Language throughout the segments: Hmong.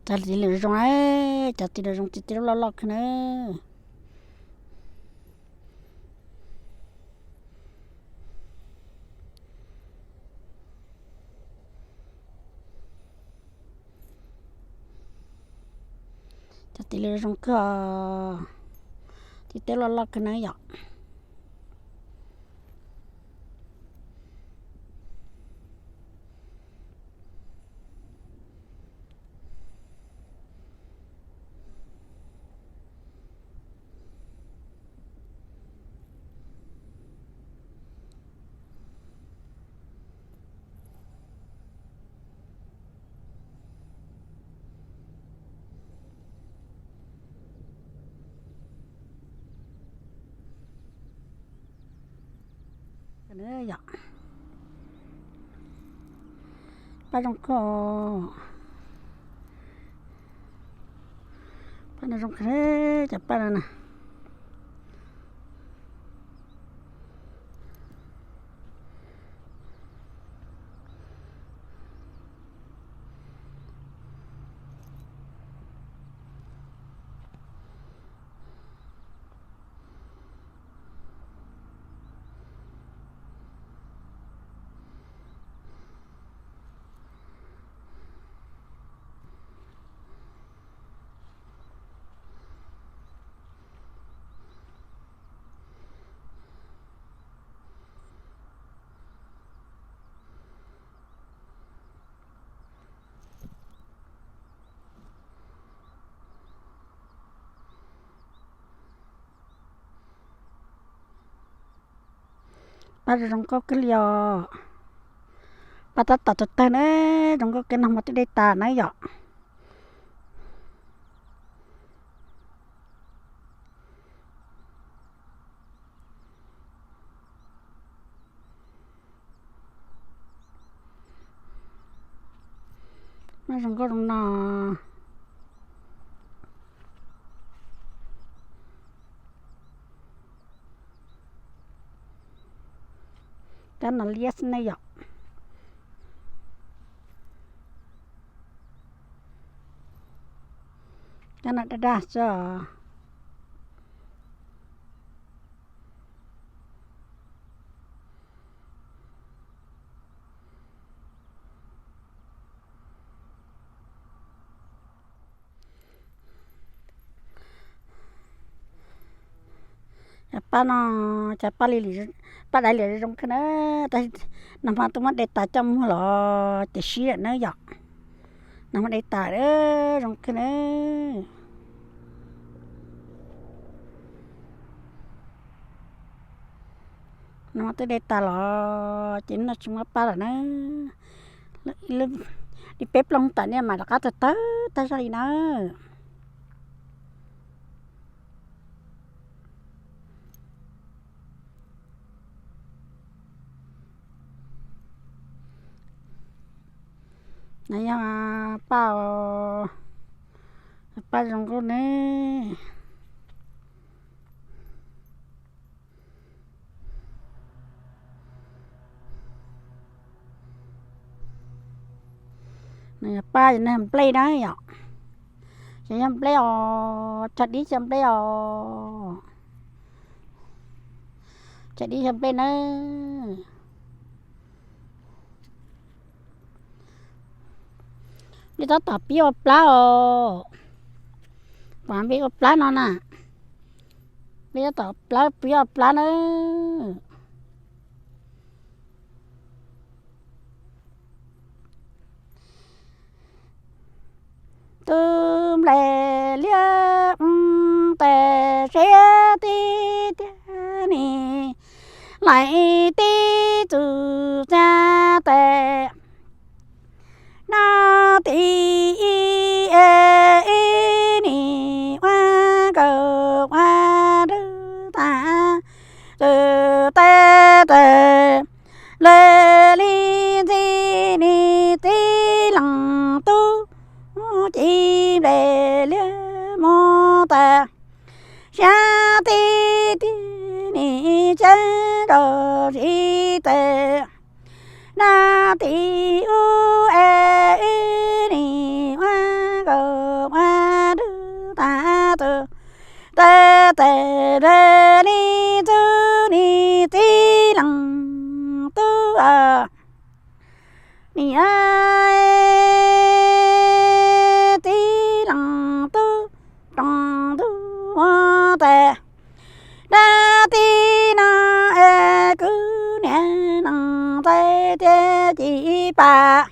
Cov tis lwm zoo, cov tis lwm zoo, tis tej loj loj kawg na. Cov tis lwm zoo kawg, tis tej loj loj kawg na yom. Paj zoo kawg, paj no zoo kawg, cov paj no na. Paj zoo nkauj kawg li os. Paj tab tom tawg tawg na, zoo nkauj kawg, nag hmo twb de tas na yom. Paj zoo nkauj zoo no. Cov no liab xwb ne yom. Cov no daj daj xwb os. Paj no, cov paj li, paj dais liam zoo kawg na, tab sis nag hmo twb muab de tas coj muag los ces sib lawm na yom. Nag hmo de tas, zoo kawg na. Nag hmo twb de tas los ces no tsis muab paj lawm na. Li peb plaub hmo tas ne mas rov qab tawg tawg tag zog li na. No yog paj, paj zoo nkauj ne. No yog paj, no yog nplej na yom. Ces yog nplej os, cog dib cog nplej os. Cog dib cog nplej na. Nplej tab tom pib ua plab os. Pom nplej ua plab no na. Nplej tab tom plab, pib ua plab na. Tub nplej liab mus tes siab tib tiag ni, laim tib txus xyab tes. Nab tis ib es ib nis ua nkaus ua nrug tag, txawm tes tes lawv li ntxi nis tib leeg tub ci nplej liab mus tas. Siab tib tiag nis tseeb nrog siv tes. Nab tis ub es ib nis ua nkaus tes li tub ni txiv leej tub, ni txiv leej tub, rooj tub ua tes dab tsi no es kuv niam neej txais tias ci pam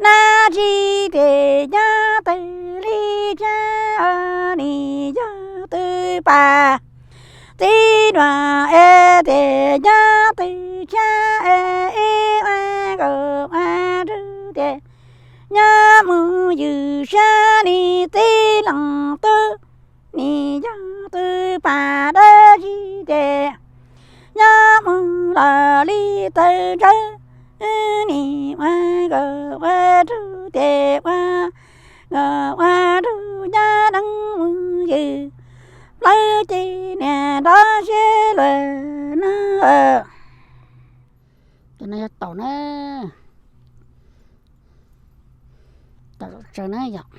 dab tsi ces nyob twj li tsab, ni yog twj pam txiv duam es tias nyob twj tsab es ib ua nkaus ua rug tias nyob mus ywg sab ni txiv leej tub, ni yog twj pam dab tsi ces nyob mus los li taw ntsawb, ni ua nkaus ua rug ces ua nkaus ua rug nyob neeb mus ywg plawv ces niam nrov siab luag no. Cov no yog taum na, taum zaum tsaws na yom.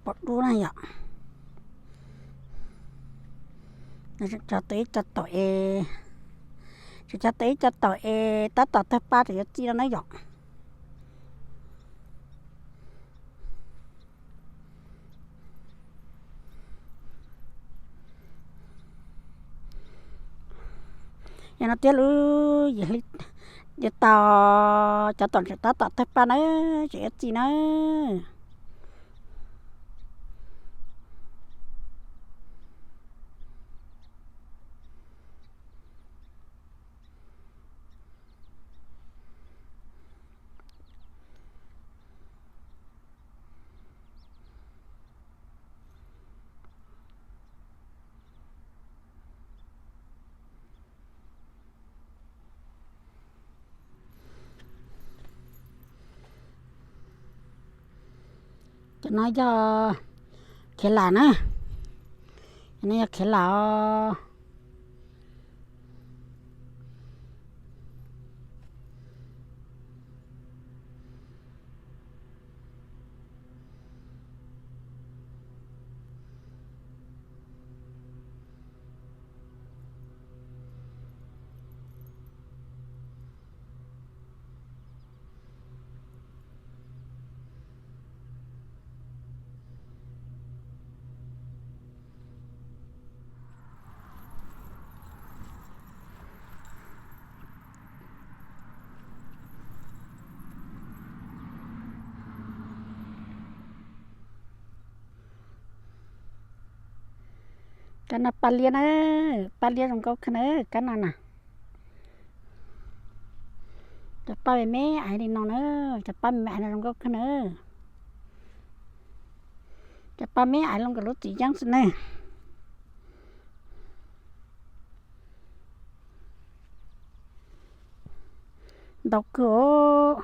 Pom dub na yom. Tseem cog tau ib co taum es, tseem cog tau ib co taum es tab tom tawg pab tseem yuav txi no na yom. Yog no thiab lub yim hli, yuav tau cov tom ntseem tab tom tawg paj nawb, tseem yuav txi nawb. Cov no yog khiav lam na, cov no yog khiav lam os. Kab no paj liab na, paj liab zoo nkauj kawg na, kab no na. Cov paj me me aiv li no na, cov paj me me aiv no zoo nkauj kawg na. Cov paj me me aiv zoo nkauj lub txiv yeeb xwb na. Ntau kawg.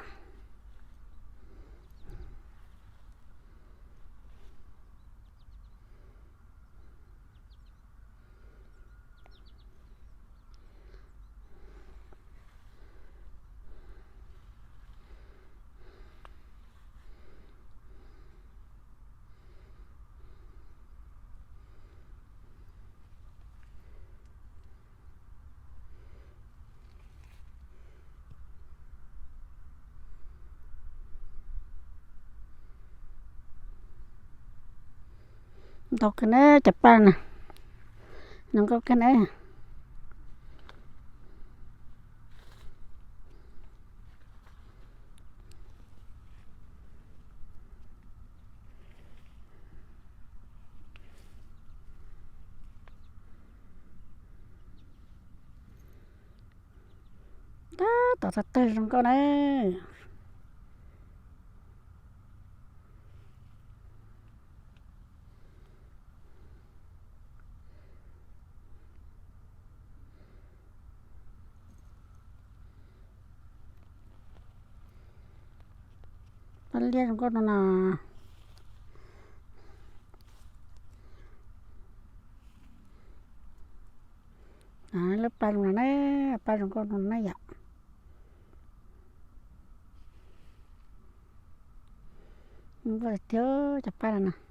Ntau kawg na cov paj na, zoo nkauj kawg na. Tab tom tawg tawg zoo nkauj na. Liab zoo nkauj no no. Lub paj zoo no na, paj zoo nkauj no na yom. Zoo nkauj tiag tiag cov paj no na.